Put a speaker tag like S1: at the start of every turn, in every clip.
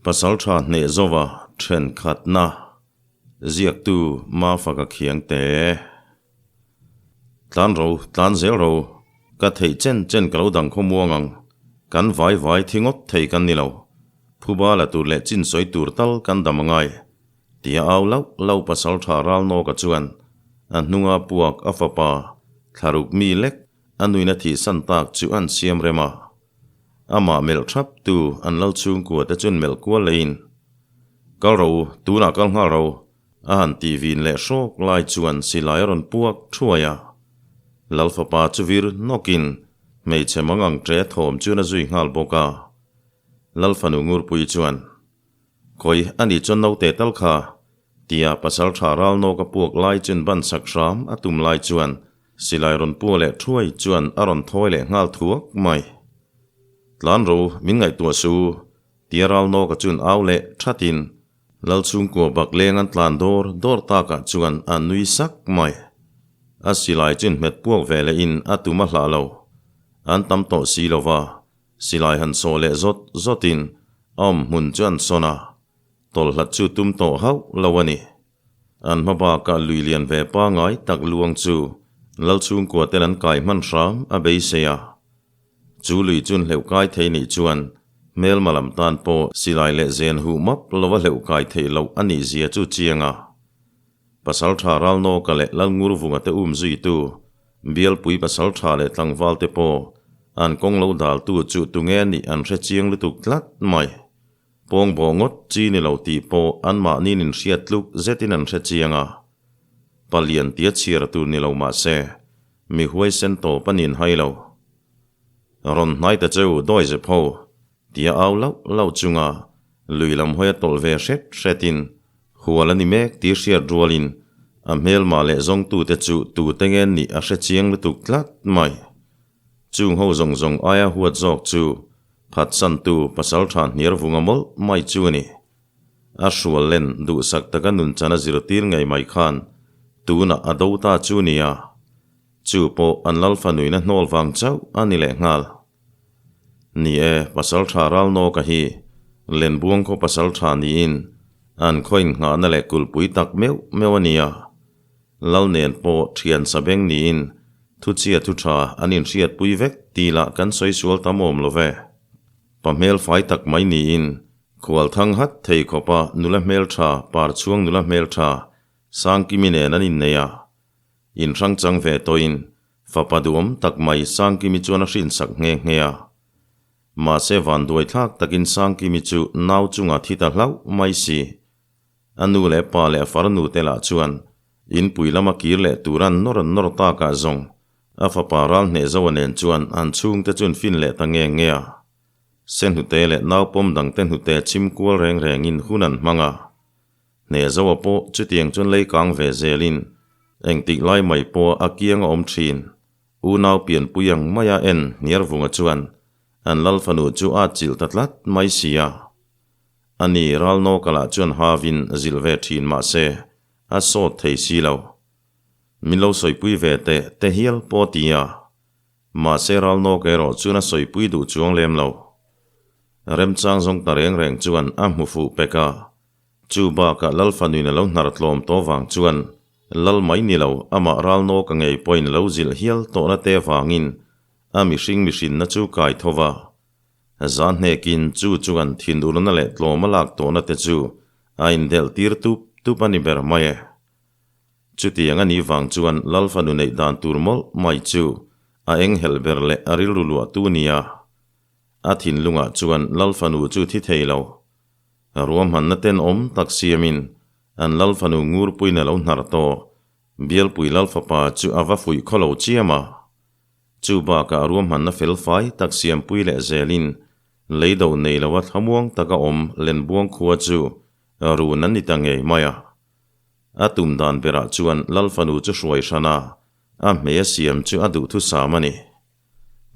S1: Pasaltha hneh zova thenkhatna ziaktu Mafaka Khiangte. Tlan ro, tlan zel ro, ka theih chen chen ka lo dang khawmuang ang, kan vai vai thi ngawt thei kan ni lo, phuba la tur leh chin sawi tur tal kan dam angai, tia au lauh lauh Pasaltha Ralnawka chuan a hnunga puak a fapa thlaruk mi lek a nuina thihsan tak chu an siam rem a. Amah melh thap tu an lal chhungkua te chuan melh kual leiin, Kal ro, tunah kal nghal ro, a han tih vin leh hrawk lai chuan silai a rawn puak thuai a. Lal fapa chu vir nawkin hmeichhe mang ang ṭe thawm chuan a zui nghal bawk a. Lal fanu Ngurpui chuan, Khawi, a nih chuan naute tal kha, tia pasal tha ral nawk a puak lai chuan ban sak hram a tum lai chuan Silai rawn pua leh thuai chuan a rawn thawi leh nghal thuak mai. Tlan ro min ngaihtuah su, tia ral nawka chuan au leh thatin Lal chhungkua bak leng an tlan dawr dawr takah chuan a nui sak mai. A silai chuan hmet puak ve lehin a tum a hlah lo. An tam tawh si lova, silai han sawh leh zawt zawtin a awm hmun chu an sawn a, tawlhlat chu tum tawh hauh lo a ni. An hma bakah lui lian ve pangai tak luang chu Lal chhungkua ten an kai hman hram a beisei a. Chu lui chun hleuh kai thei nih chuan hmelma lam tan pawh silai leh zen huh map lova hleuh kai theih loh a nih zia chu chiang a. Pasaltha Ralnawka leh Lalngurvunga te um zuitu Bialpui pasaltha leh tlangval te pawh an kawng lo daltu chu tunge a nih an hre chiang lutuk tlat mai. Pawng bawh ngawt chi ni lo tih pawh anmahniin inhriat tluk zetin an hre chiang a. Palian tia chhiar tur ni lo mah se, mi huaisen tawp a nin hai lo. Rawn hnai ta cheu dawi zep ho, tia au lauh lauh chunga lui lam hawi a tawlh ve hret hretin hual a ni mek tih hriat rualin a hmelmah leh zawngtute chu tute nge nih a hre chiang lutuk tlat mai. Chung ho zawng zawng aia huat zawk chu phatsantu pasaltha hniar vunga mawlh mai chu a ni. A hrual len duhsak taka nunchan a zirtir ngei mai khan tunah a do ta chu nia. Chu pawh an lal fanuina hnawl vang chauh a ni lehnghal. Ni e, pasaltha Ralnawka hi Lenbuang khaw pasaltha niin an khaw innghahna leh kulhpui tak meuh meuh a nia. Lal nen pawh thian sabeng niin thuchhia thu tha an inhriatpui vek tih lah kan sawi sual tam awm lo ve. Pa hmel fai tak mai niin khual thang hat thei khawpa nula hmel tha par chhuang nula hmel tha Sangkimi nen an innei a. Inhrang chang ve tawhin fapa duhawm tak mai Sangkimi chuan a hrinsak nghe nghe a. Mahse vanduai thlak takin Sangkimi chu nau chungah thi ta hlauh mai si. A nu leh pa leh a farnu te lah chuan inpui lama kir leh tur an nawr an nawr takah zawng a fapa ral hneh zoa nen chuan an chhungte chu an fin leh ta nge nge a. Se hnute leh naupawm dangte hnute chim kual reng rengin hun an hmang a. Hneh zoa pawh chutiang chuan lei kang ve zelin engtik lai mai pawh a kiang a awm thin. Unau pianpui ang maia en Hniarvunga chuan an lal fanu chu a chilh ta tlat mai si a. A ni, Ralnawka lah chuan havin zilh ve thin mah se, a sawt thei si lo. Min lo sawipui ve teh te hial pawh a ti a. Mahse Ralnawka erawh chuan a sawipui duh chuang lem lo. Remchang zawng ta reng reng chuan a hmu fuh pek a. Chu bakah Lal fanuin a lo hnar tlawm tawh vang chuan Lal mai ni lo, amah Ralnawka ngei pawhin lo zilh hial tawhna te vangin a mihring mihrinna chu kai tho va. Zan hnekin chu chuan thinurna leh tlawm a lak tawhna te chu a indelh tir tup tup a ni ber mai e. Chutiang a nih vang chuan Lal fanu neih dan tur mawlh mai chu a enghelh ber leh a rilru luahtu nia. A thinlungah chuan Lal fanu chu thi thei lo. Ruahmanna tenawm tak siamin an Lal fanu ngurpuiin a lo hnar tawh. Bialpui Lal fapa chu a va fuih khaw lo chiam a. Chu bakah ruahmanna fel fai tak siampui leh zelin leido nei loa thlamuang taka awm Lenbuang khua chu run an ni ta ngei mai a. A tum dan berah chuan Lal fanu chu hruai hran a, a hmei a siam chu a duhthusam a ni.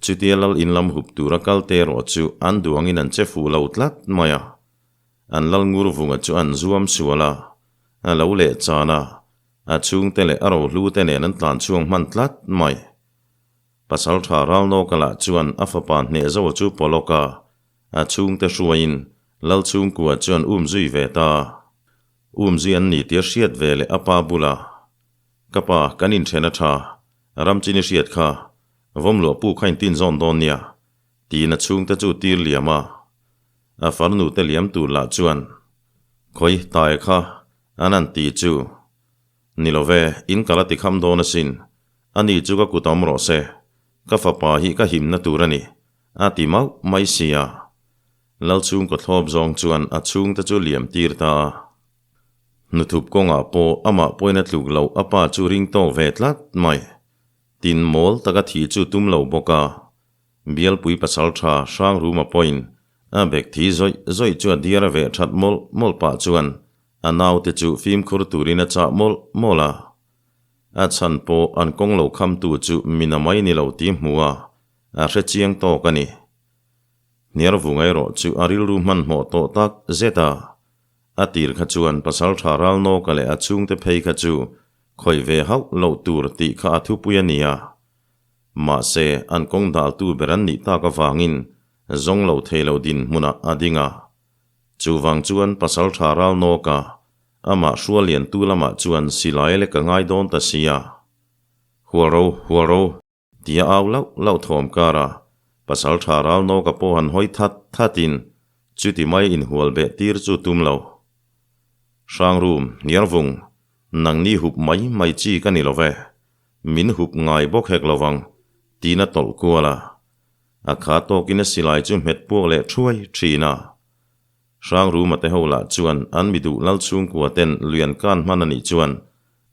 S1: Chutia Lal in lam hup tura kal te erawh chu an duangin an che fuh lo tlat mai a. An Lal Ngurvunga chu an zuam sual a, a lo leh chan a, A chhungte leh a rohlu te nen an tlan chhuang hman tlat mai. Pasaltha Ralnawka lah chuan a fapa hneh zo chu pawlawk a, a chhungte hruaiin Lal chhungkua chuan um zui ve ta. Um zui an ni tia hriat ve leh a pa bula, Ka pa, kan inthen a tha, ram chin i hriat kha, vawmluah pu kha intin zawn dawn nia, tiin a chhungte chu tir liam a. A farnu te liam tur lah chuan, Khawi, tai kha, an han ti chu. Ni lo ve, in kal a ti kham dawn asin. Ani chu ka kut awm rawh se, ka fapa hi ka himna tur a ni, a ti mauh mai sia. Lal chhungkaw thlawp zawng chuan a chhungte chu liam tir ta a. Hnuthup kawngah pawh amah pawhin a tluk loh a pa chu ring tawk ve tlat mai. Tin mawl taka thi chu tum lo bawk a. Bialpui pasal tha hrang ruma pawhin a bek thi zawih zawih chu a diar a veh that mawlh mawlh pah chuan a naute chu fimkhur turin a chah mawlh mawlh a. A chhan pawh an kawng lo khamtu chu mina mai ni lo tih hmu a, a hre chiang tawk a ni. Hniarvung erawh chu a rilru hmanhmawh tawh tak zet a. A tir kha chuan Pasaltha Ralnawka leh a chhungte phei kha chu khawih ve hauh loh tur tih kha a thupui a ni a. Mahse, an kawng daltu ber an nih tak avangin zawng lo thei lo dinhmunah a ding a. Chuvang chuan Pasaltha Ralnawka amah hrualiantu lamah chuan silai lek a ngai dawn ta si a. Hualro, hualro! Tia au lauh lauh thawm kar a, pasal tha ral nawka pawh han hawi that that in chuti mai inhual beh tir chu tum lo. Hrangrum, Hniarvung, nangni hup mai mai chi ka ni lo ve, min hup ngai bawk hek lo vang, tiin a tawlh kual a. A kha tawkin a silai chu hmet puak leh thuai thin a. Hrangruma te ho lah chuan an mi duh lal chhungkua ten lui an kan hman a nih chuan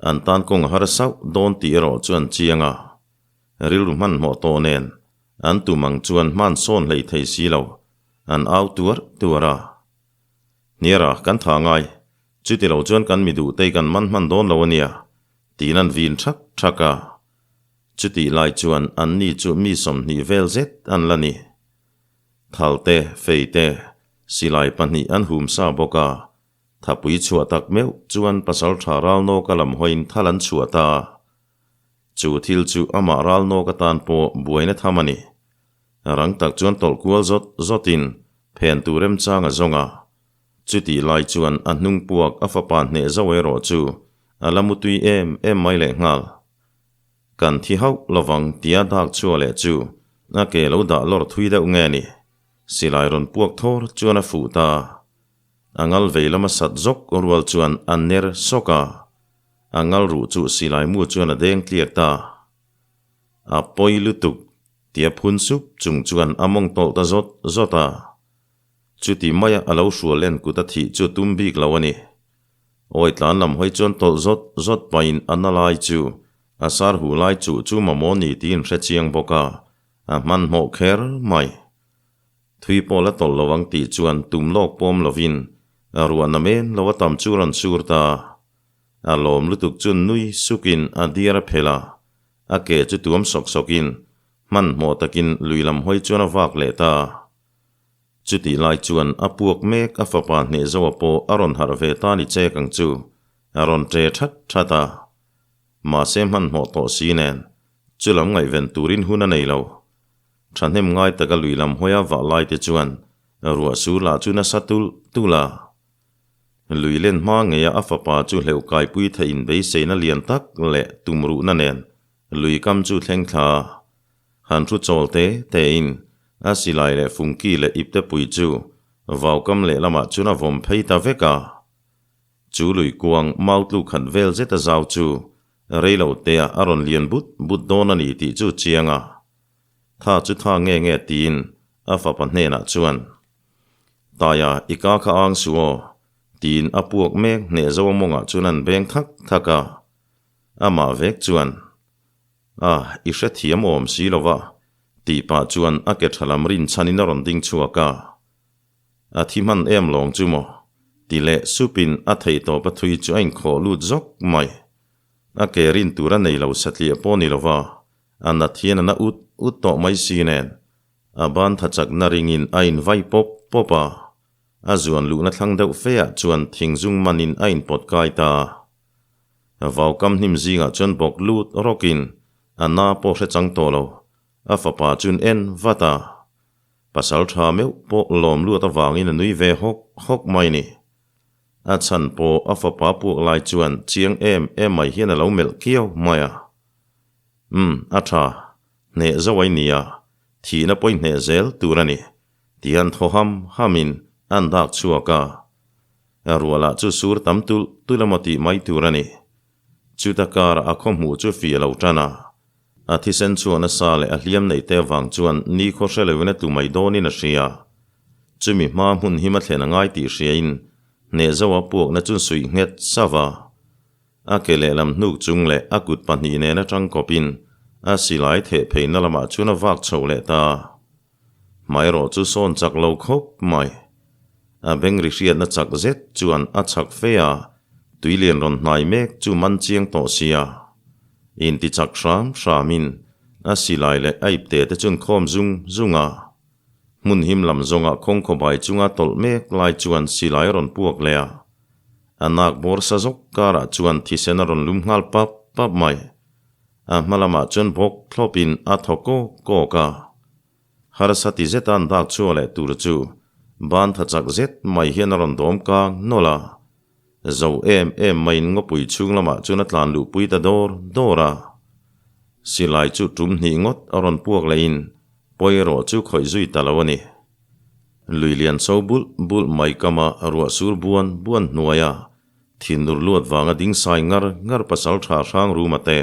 S1: an tan kawng a har sauh dawn tih erawh chu an chiang a. Rilru hmanhmawh tawh nen an tum ang chuan hman sawn hlei thei si lo, an au tuar tuar a. Hniara kan tha ngai, chuti lo chuan kan mi duh te kan man hman dawn lo a nia, tiin an vin thak thak a. Chutih lai chuan anni chu mi 20 vel zet an la ni. Thal te, fei te, silai pahnih an hum sa bawk a, thapui chhuah tak meuh chuan pasaltha Ralnawka lam hawiin thal an chhuah ta. Chu thil chu amah Ralnawka tan pawh buaina tham a ni. Rang tak chuan tawlh kual zawt zawtin phen tur remchang a zawng a. Chutih lai chuan a hnung puak a fapa hneh zauh erawh chu a la mutui em em mai lehnghal. Kan thi hauh lovang tia dak chhuah leh chu a ke lo dah lawr thui deuh nge ni? Silai rawn puak thawr chuan a fuh ta. A ngal vei lama sat zawk rual chuan a ner sawk a, a ngal ruh chu silai mu chuan a deng tliak ta. A pawi lutuk tia phun sup chung chuan a mawng tawlh ta zawt zawt a. Chuti maia a lo hrual en kut a thih chu tum bik lo a ni. Awi tlan lam hawi chuan tawlh zawt zawt pahin a na lai chu a sar huh lai chuh chu mamawh ni tiin hre chiang bawk a, a hmanhmawh kher mai. Thui pawh la tawlh lo ang tih chuan tum lawk pawm lovin a ruah na men lo a tam chu rawn sur ta. A lawm lutuk chu nui sukin a diar a phelh a, a ke chu tuam sawk sawkin hmanhmawh takin lui lam hawi chuan a vak leh ta. Chutih lai chuan a puak mek a fapa hneh zoa pawh a rawn harh ve ta ni chek ang chu, a rawn ṭe that that a. Mahse hmanhmawh tawh si nen, chu lam ngaihven turin hun a nei lo. Thahnem ngai taka lui lam hawia vah lai te chuan ruah sur lah chu nasa tulh tulh a. Lui len hma ngeia a fapa chu hleuh kaipui theih inbeiseina lian tak leh tumruhna nen lui kam chu thleng thla a. Han thu chawl te tein a silai leh fungki leh ipte pui chu vaukam lehlamah chuan a vawm phei ta vek a. Chu lui kuang mau tluk khat vel zet a zau chu rei lo tea a rawn lian but but dawn a ni tih chu chiang a. Tha chu tha nge nge tiin a fapa hnenah chuan, Taia i ka kha ang suh aw, tiin a puak mek hneh zo a mawngah chuan an beng thak thak a. Amah vek chuan, A, i hrethiam awm si lo va, tih pah chuan a ke tha lam rinchhanin a rawn ding chhuak a. A thi hman em lawng chu maw? ti leh supin a theihtawp a thui chu a inkhawh lut zawk mai. A ke rin tur a nei lo satliah pawh ni lo va, a nat hian a na ut ut tawh mai si nen, a ban tha chakna ringin a invai pawp pawp a. A zuan luhna thlang deuh feah chuan thingzung manin a inpawt kai ta. Vaukam hnim zingah chuan bawk lut rawkin a na pawh hre chang tawh lo, a fapa chuan en vat a. Pasal tha meuh pawh lawm luat avangin a nui ve hawk hawk mai ni. A chhan pawh a fapa puak lai chuan chiang em em mai hian a lo melh kiau mai a. Umm, a tha. Hneh zo ai nia, thihna pawi hneh zel tur a ni, ti an thaw ham hamin an dak chhuak a. Ruah lah chu sur tam tulh tulh emaw tih mai tur a ni. Chuta karah a khaw hmuh chu fih a lo tan a. A thisen chhuah nasa leh a hliam neih te avang chuan nikhaw hre loin a tlu mai dawnin a hria. Chumi hma hmun him a thlen a ngai tih hriain hnehzoa puakna chu suih nghet sauh a. A ke lehlam hnuk chung leh a kut pahnih nen atang kawpin a silai theh pheina lamah chuan a vak chho leh ta. Hmairawh chu sawn chak lo khawp mai. A beng ri hriatna chak zet chuan a chhak fe a, tui lian rawn hnai mek chu man chiang tawh sia. Inti chak hram hramin a silai leh a ipte te chuan khawm zung zung a. Hmun him lam zawngah khawngkhaw bai chunga tawlh mek lai chuan silai a rawn puak leh a. A nak bawr sa zawk karah chuan thisen a rawn lum nghal pap pap mai. A hma lamah chuan bawk thlawpin a thaw kawk kawk a. Harsa ti zeta an dak chhuah leh tur chu ban tha chak zet mai hian a rawn dawm kang nawlh a. Zo em em maiin ngawpui chhung lamah chuan a tlan luhpui ta dawr dawr a. Silai chu tum hnih ngawt a rawn puak lehin pawi erawh chu khawih zui ta lo a ni. Lui lian so bulh bulh mai kama ruah sur buan buan hnuaia thinur luat vanga ding sai ngar ngar pasal tha hrang ruma te,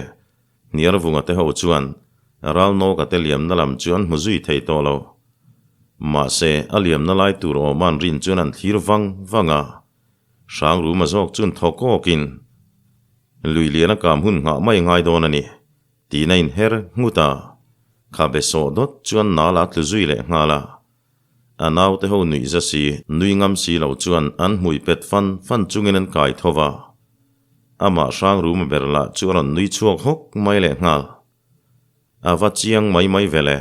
S1: hniar vunga te ho chuan ral nawka te liamna lam chu an hmu zui thei tawh lo. Mahse, a liamna lai tur awman rin chuan an thlir vang vang a, hrang ruma zawk chuan thaw kawkin lui lian a kam hun nghah mai ngai dawn a ni. Tiin a inher nghut a, khabe sawh dawt chuan nal a tlu zui leh nghal a. A naute ho nuih za si, nui ngam si lo chuan an hmui pet fan fan chungin an kai tho va. Amah hrang ruma ber lah chu a rawn nui chhuak hawk mai leh nghal. A va chiang mai mai ve le.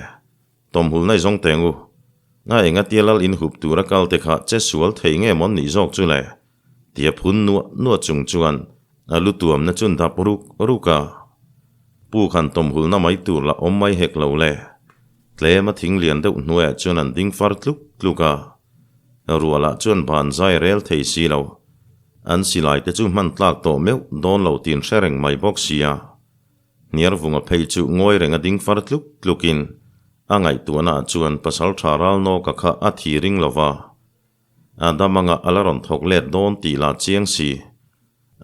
S1: Tawmhul nai zawng teng u. A enga tia lal inhup tura kal te kha che sual thei nge mawn nih zawk chu le? Tia phun nuah nuah chung chuan a lu tuamna chu dap ruk ruk a. Pu khan tawmhulna mai tur la awm mai hek lo le. Tlem a thing lian deuh hnuaiah chuan an ding far tluk tluk a. Ruahlah chuan ban zai rel thei si lo. An silai te chu hman tlak tawh meuh dawn lo tin hre reng mai bawk sia. Hniarvunga phei chu ngawi reng a ding far tluk tlukin a ngaihtuahnaah chuan Pasalṭha Ralnawka kha a thi ring lo va. A dam anga a la rawn thawk let dawn tih lah chiang si.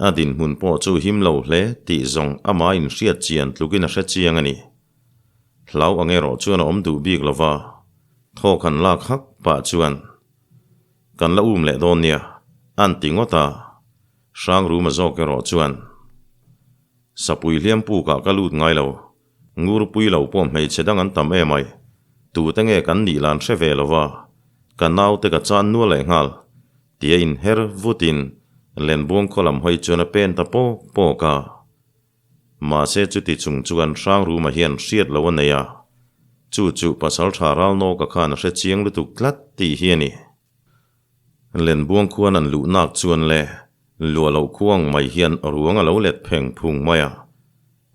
S1: A dinhmun pawh chu him lo hle tih zawng amah inhriat chian tlukin a hre chiang a ni. Hlau ang erawh chuan a awm duh bik lo va, thawk han lak hak pah chuan, Kan la um leh dawn nia, an ti ngawt a. Hrangruma zawk erawh chuan, Sapui hliam pukah ka lut ngai lo, Ngurpui lo pawh hmeichhe dang an tam em ai. Tute nge kan nih lan hre ve lo va, ka naute ka chan nual leh nghal, tia inher vutin Lenbuang khaw lam hawi chuan a pen ta pawk pawk a. Mahse chuti chung chuan Hrangruma hian hriat lo a nei a, chu chu Pasaltha Ralnawka khan a hre chiang lutuk tlat tih hi a ni. Lenbuang khuan an luh nak chuan le luah loh khuang mai hian ruang a lo let pheng phung mai a.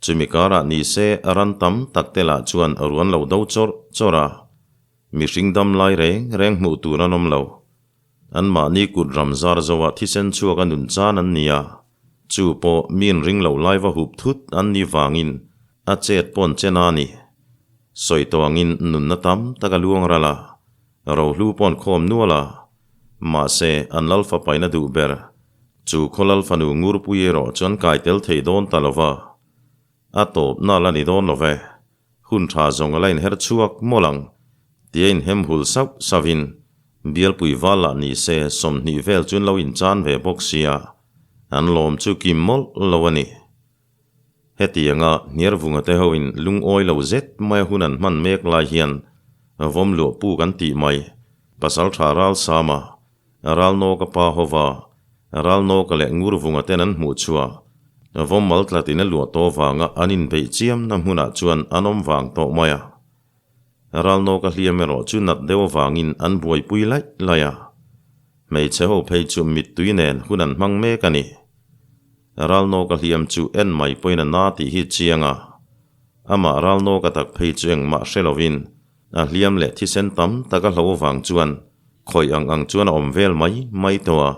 S1: Chumi karah ni se ran tam tak te lah chuan ruan lo do chawrh chawrh a, mihring dam lai reng reng hmuh tur an awm lo. Anmahni kut ram zar zoah thisen chhuak a nun chan an ni a, chu pawh min ring lo lai va hup thut an ni vangin a chet pawn chen a ni. Sawi tawh angin nunna tam tak a luang ral a, Rohlu pawn khawm nual a, mahse an lal fapaina duh ber. Chu khaw lal fanu Ngurpui erawh chuan kai tel thei dawn ta lo va, a tawp nal a ni dawn lo ve, hun tha zawng a la inher chhuak mawlh ang tia inhem hul sauh sauhin bialpui val lah ni se 20 vel chuan lo inchan ve bawk sia, an lawm chu kim mawlh lo a ni. Hetianga Hniarvunga te hoin lungawi lo zet maia hun an hman mek lai hian vawm luah puk an tih mai. Pasaltha Ralsama, Ralnawka pa hova, Ralnawka leh Ngurvunga ten an hmuh chhuah vawm mal tlatin a luah tawh vanga an inbeih chiamna hmunah chuan an awm vang tawh mai a. Ralnawka hliam erawh chu nat deuh avangin an buaipui laih laih a. Hmeichhe ho phei chu mittui nen hun an hmang mek a ni. Ralnawka hliam chu en mai pawhin a na tih hi chiang a. Amah Ralnawka tak phei chu engmah hre lovin A hliam leh thisen tam tak a hlo vang chuan khawih ang ang chuan a awm vel mai mai tawh a.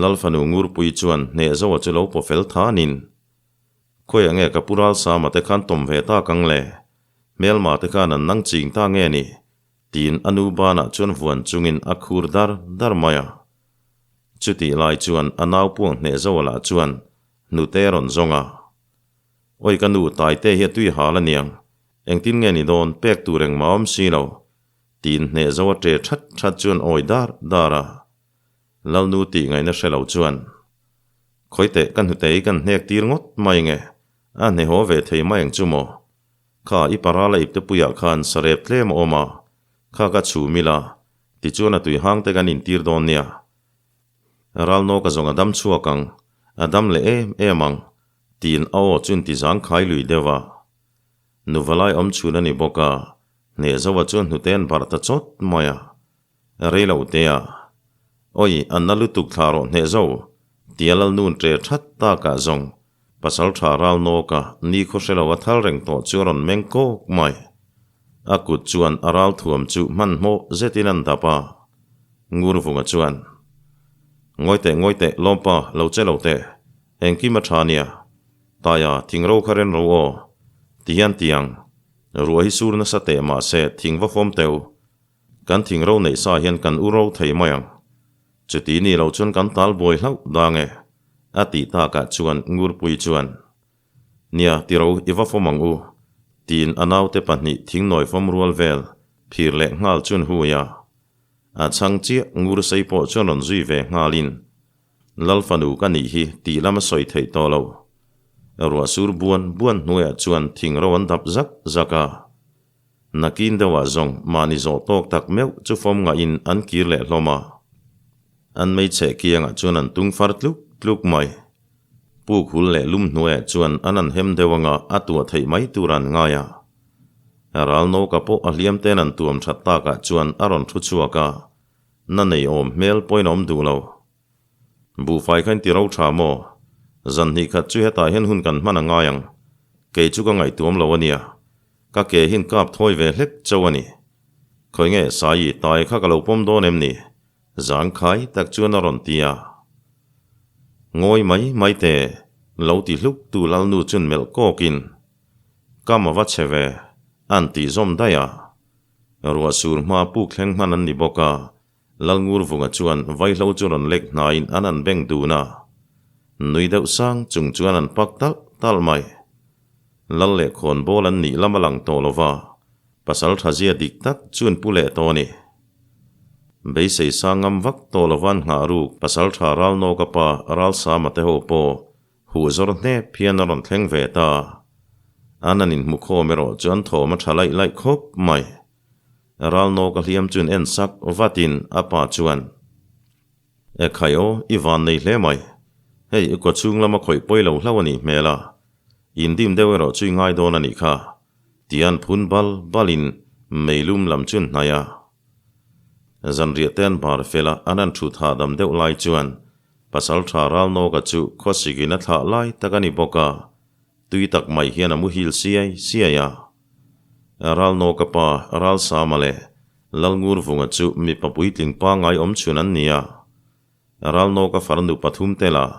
S1: Lal fanu Ngurpui chuan hneh zoa chu lo paw fel thanin, Khawiah nge ka pu Ralsama te khan tawm ve tak ang le? Hmelma te khan an nang ching ta nge ni? Tiin a nu banah chuan vuan chungin a khur dar dar mai a. Chutih lai chuan a nau puang hneh zoa lah chuan hnute rawn zawng a. Awi ka nu Taite hi a tui hal aniang, engtin nge ni dawn pek tur engmah awm si lo, tiin hneh zo a ṭe ṭhat ṭhat chuan awi dar dar a. Lalnu tih ngaihna hre lo chuan, Khawiteh ka hnutei kan hnek tir ngawt mai nge, a hne haw ve thei mai ang chu maw? Kha i parala ipte puiah khan sarep tlem a awm a, kha ka chhum ila, tichuan a tui hang te kan intir dawn nia. Ralnaw ka zawng a dam chhuak ang, a dam leh em em ang, tiin a aw chu inti zangkhai lui deuh a. Nuvalai awm chhun a ni bawk a, hnehzoa chuan hnute an barh ta chawt mai a. Rei lo te a. Awi, an na lutuk thla rawh hnehzo, tia Lalnun ṭe ṭhat takah zawng pasal ṭha ral nawka ni khaw hre lo a thal reng tawh chu a rawn meng kawk mai. A kut chuan a ral thuam chu hmanhmawh zetin an dap a. Ngurvunga chuan, Ngawi teh, ngawi teh, lawmpa, lo che lo teh. Engkim a tha nia. Taia, thing ro kha ren ro aw. Ti hian ti ang. Ruah hi sur nasa teh mahse thing va fawm teu. Kan thing ro neih sa hian kan u ro thei mai ang. Chuti ni lo chuan kan tal buai hlauh dang e. A tih takah chuan Ngurpui chuan, Nia, ti ro i va fawm ang u. Tiin a naute pahnih thing nawi fawm rual vel phir leh nghal chuan hui a. A chhang chiah Ngursei pawh chuan rawn zui ve nghalin, Lal fanu ka nih hi tih lam a sawi theih tawh lo. Ruah sur buan buan hnuaiah chuan thing ro an dap zak zak a. Nakin deuhah zawng mahni zawh tawk tak meuh chu fawm ngahin an kir leh hlawm a. An hmeichhe kiangah chuan an tung far tluk tluk mai. Puk hul leh lum hnuaiah chuan an an hem deuh anga a tuah theih mai tur an ngai a. Ral nawka pawh a hliam ten an tuam that takah chuan a rawn thu chhuak a. Na nei awm hmel pawhin a awm duh lo. Buhfai kha in ti ro tha maw? Zan hnih khat chu hetah hian hun kan hman a ngai ang. Kei chu ka ngaihtuam lo a nia. Ka ke hian kap thawi ve hlek chauh a ni. Khawi nge Saii tai kha ka lo pawm dawn em ni? Zangkhai tak chuan a rawn ti a. Ngawi mai mai te, lo ti hluk tu Lalnu chun melh kawkin, Kam a va chhe ve, an tih zawm daih a. Ruah sur hma puk thleng hman an ni bawk a, Lalngurvunga chuan vaihlo chu rawn lek hnaiin an an beng dun a. Nui deuh sang chung chuan an pak talh talh mai. Lal leh khawnbawl an nih lam a lang tawh lo va, pasal tha zia dik tak chuan pu leh tawh a ni. Beisei sang ngam vak tawh lo van nghah ruk pasal tha Ralnawka pa Ralsama te ho pawh huh zawr hnep hian a rawn thleng ve ta. An an inhmu khawm erawh chu an thawm a tha laih laih khawp mai. Ralnawka hliam chuan en sak vatin a pa chuan, E khai aw, i van nei hle mai. Hei i kawchhung lama khawih pawi lo hlauh a nih hmel a, indim deuh erawh chu i ngai dawn a nih kha, tian phun bal balin meilum lam chuan hnaih a. Zanriah te an bar fel a, an han thut hahdam deuh lai chuan Pasaltha Ralnawka chu khawsikin a thlah lai tak a ni bawk a, tui tak mai hian a muhil siai siai a. Ralnawka pa Ralsama leh Lalngurvunga chu mipa puitling pangngai awm chhun an ni a. Ralnawka farnu pathum te lah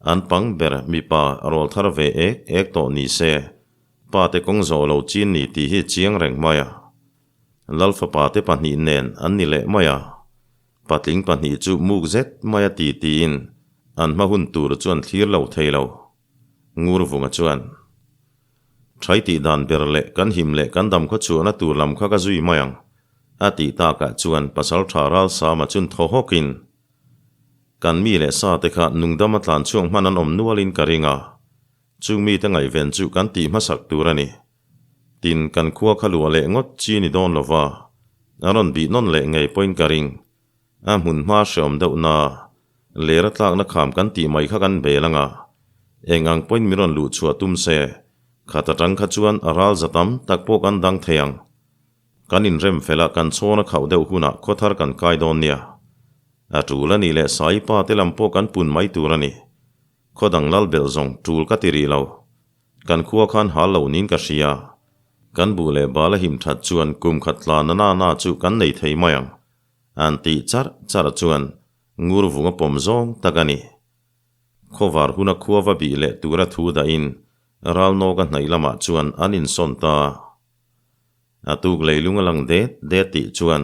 S1: an pang ber mipa rawlthar ve ek ek tawh ni se, pa te kawng zawh lo chin ni tih hi chiang reng mai a. Lalfapa te pahnih nen an ni leh mai a. Patling pahnih chu muk zet mai a ti tiin an hma hun tur chu an thlir lo thei lo. Ngurvunga chuan, Thai tih dan ber leh kan him leh kan dam khaw chhuahna tur lam kha ka zui mai ang, a tih takah chuan Pasaltha Ralsama chun thaw hawkin, Kan mi leh sa te kha nungdama tlan chhuak hman an awm nualin ka ring a, chung mite ngaihven chu kan tih hmasak tur a ni. Tin, kan khua kha luah leh ngawt chi ni dawn lova, a rawn bih nawn leh ngei pawhin ka ring. A hmun hma hreawm deuh na, ler a tlakna kham kan tih mai kha kan bel anga, eng ang pawhin min rawn luh chhuah tum se, khat atang kha chuan a ral za tam tak pawh kan dang thei ang. Kan inrem fel a, kan chhawn a khauh deuh hunah khawthar kan kai dawn nia. A tul a nih leh Sai pa te lam pawh kan pun mai tur a ni. Khaw dang lal belh zawng tul ka ti rih lo. Kan khua khan hal lo niin ka hria. Kan buh leh bal a him that chuan kum khat tla na na na chu kan nei thei mai ang, an tih charh charh chuan ngur vung a pawm zawng tak a ni. Khawvar huna khua va bih leh tura thu dahin Ralnawka hnaih lamah chuan an insawn ta. A tuk leilung a lang det det tih chuan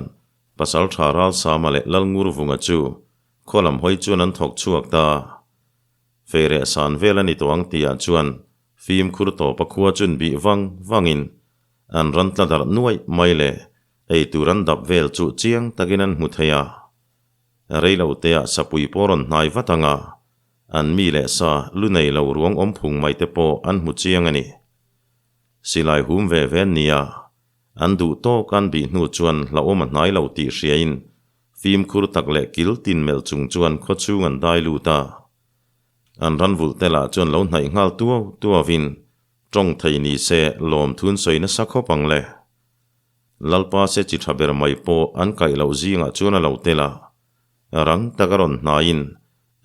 S1: Pasaltha Ralsama leh Lalngurvunga chu khaw lam hawi chuan an thawk chhuak ta. Feireh san vel a ni tawh ang tihah chuan fimkhur tawpa khua chun bih vang vangin an ran tla darh nuaih mai leh ei tur an dap vel chu chiang takin an hmu thei a. Reilo teah sapui pawh rawn hnai vat ang a, an mi leh sa lu nei lo ruang awm phung mai te pawh an hmu chiang a ni. Silai hum ve ve an nia, an duh tawk an bih hnu chuan hlauhawm a hnai lo tih hriain Fimkhur tak leh kil tin melh chung chuan khawchhung an dai lut a. An ran vulh te lah chuan lo hnaih nghal tuau tuauin tawng thei ni se lawmthun sawi nasa khawp ang le. Lalpa se chi tha ber mai pawh an kaih loh zingah chuan a lo tel a. Rang tak a rawn hnaiin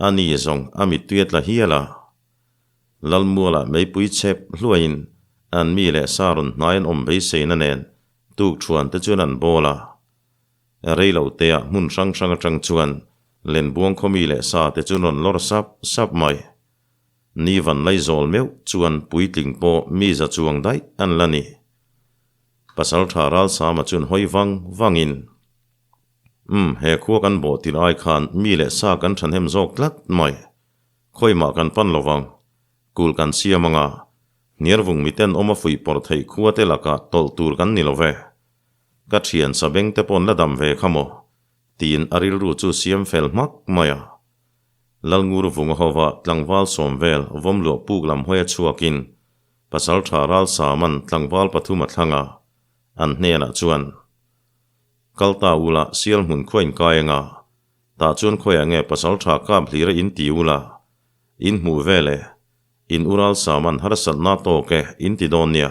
S1: a ni zawng a mittui a tla hial a. Lalmualah meipui chep hluaiin an mi leh sa rawn hnai an awm beiseina nen tukṭhuan te chuan an bawl a. Rei lo teah hmun hrang hrang atang chuan Lenbuang khawmi leh sa te chu rawn lawr sap sap mai. Ni van lai zawl meuh chuan puitling pawh mi za chuang daih an la ni. Pasaltha Ralsama chuan hawi vang vangin, Umm, he khua kan bawh tir ai khan mi leh sa kan thahnem zawk tlat mai. Khawimah kan pan lo vang. Kul kan siam anga, hniarvung miten awm a fuih pawrh theih khua te lakah tawlh tur kan ni lo ve. Ka thian sabeng te pawn la dam ve kha maw? tiin a rilru chu siam fel hmak mai a. Lalngur vunga hova tlangval sawm vel vawm luah puk lam hawi a chhuakin Pasaltha Ralsaman tlangval pathum a thlang a, an hnenah chuan, Kal ta ula sial hmun khua in kai anga, tah chuan khawiah nge Pasaltha kap hlir a in ti ula, in hmuh vel e, in u Ralsaman harsatna tawk e in ti dawn nia.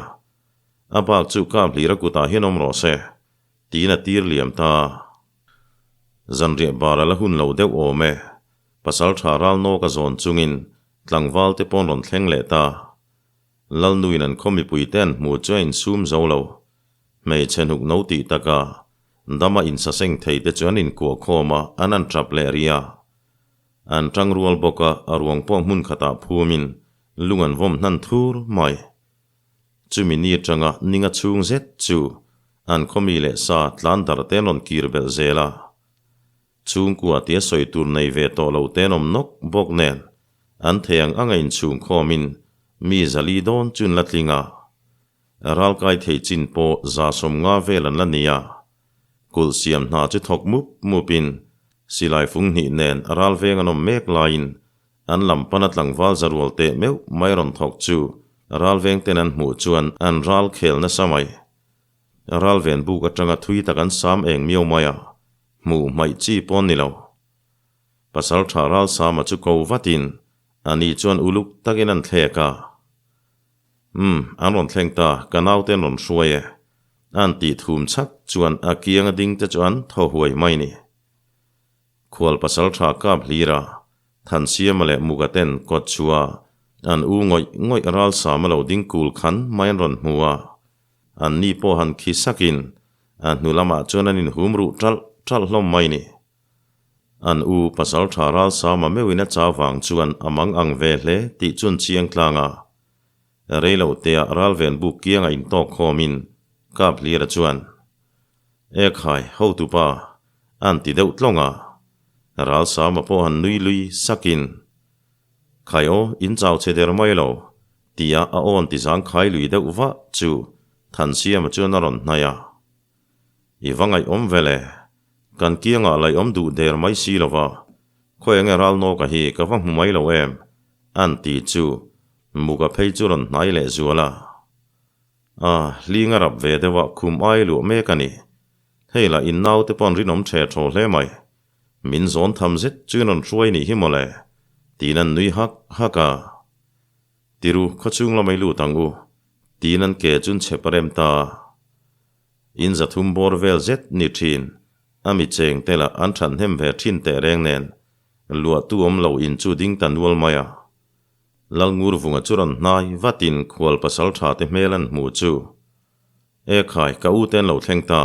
S1: A bak chu kap hlir a kutah hian awm rawh se, tiin a tir liam ta. Zanriah bar a la hun lo deuh awm e, pasal tha ral nawk a zawn chungin tlangval te pawn rawn thleng leh ta. Lalnuin an khaw mipui te an hmu chu a insum zo lo. Hmeichhe hnuk no tih taka dama insaseng thei te chu an inkuah khawm a, an an tap leh rih a. An tangrual bawk a, a ruang pawh hmun khatah phumin lung an vawm hnan thur mai. Chumi ni atanga ninga chhung zet chu an khawmi leh sa tlan dar te an rawn kir belh zel a. Chhungkua tia sawi tur nei ve tawh lo te an awm nawk bawk nen an thei ang anga inchhung khawmin mi zali dawn chu an la tling a. Ralkai thei chin pawh 150 vel an la ni a. Kulh siam hna chu thawk mup mupin silai fung hnih nen ral veng an awm mek laiin An lam pana tlangval zarual teh meuh mai rawn thawk chu ralveng ten an hmuh chuan an ral khel nasa mai. Ralven buk atanga thui tak an sam eng miau mai a, hmuh hmaih chi pawn ni lo. Pasal tha Ralsama chu ko vatin a ni chuan uluk takin an thlek a. Umm, an rawn thleng ta, ka naute an rawn hruai e. An tih thum chhak chuan a kianga ding te chu an thaw huai mai ni. Khual pasal tha kap hlir a, Thansiama leh Muga ten kawt chhuah a, an u ngawih ngawih ralsam a lo ding kul khan mai an rawn hmu a. An ni pawh han khi sakin a hnu lamah chuan an inhum ruh ṭalh ṭalh hlawm mai ni. An u pasal tha ralsama meuhin a chau vang chuan a mang ang ve hle tih chuan chiang tlang a. Reilo teah ralven buk kianga intawk khawmin kap hlira chuan, Ekhai, hotupa, An ti deuh tlawng a, Ralsama pawh han nui lui sakin, Khai aw, in chau che der mai lo, tia a awn ti zang khai lui deuh vah chu Thansiama chuan a rawn hnaih a. I va ngaihawm vel e, kan kiangah laihawm duh der mai si lo va, khawi enge Ralnawka hi ka va hmu mai lo em, an ti chu Muka phei chu rawn hnai leh zual a. A, hling a rap ve deuh a, khum ai luah mek a ni. Hei lah in naute paw'n rinawm ṭhe ṭhaw hle mai. Min zawn tham zet chu in rawn hruai nih hi mawle, tiin an nui hak hak a. Tiru, khawchhung lamah i lut ang u, tiin an ke chu an chhep a rem ta a. In 300 bawr vel zet ni ṭhin, a mi cheng te lah an ṭhanhnem ve ṭhin teh reng nen, luahtu awm lo in chu ding ta nual mai a. Lalngurvunga chu rawn hnai vatin khual pasal ṭha te hmel an hmuh chu. E khai, ka u te an lo thleng ta,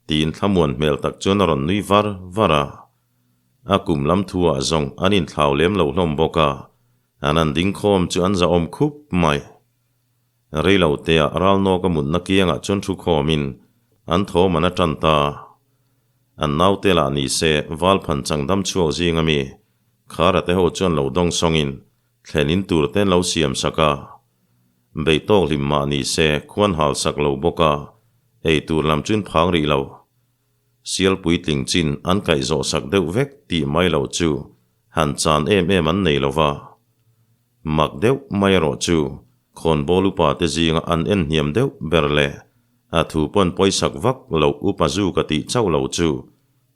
S1: tiin thlamuan hmel tak chuan a rawn nui var var a. A kum lam thu ah zawng an inthlau lem lo hlawm bawk a, an han ding khawm chu an zahawm khup mai. Rei lo te ah ralnawk a mutna kiangah chuan thu khawmin an thawm an a tan ta. An naute lah ni se Valphan changdam chhuak zing ami Khara te ho chuan lo dawng sawngin thlen in tur te an lo siam sak a. Beih tawk hlim mah ni se khuan hal sak lo bawk a, ei tur lam chuin phang rih lo. Sial puitling chin an kaih zawh sak deuh vek tih mai lo chu han chan em em an nei lo va. Mak deuh mai erawh chu khawnbawl upa te zinga an en hniam deuh ber leh a thu pawn pawisak vak loh upa zu ka tih chauh lo chu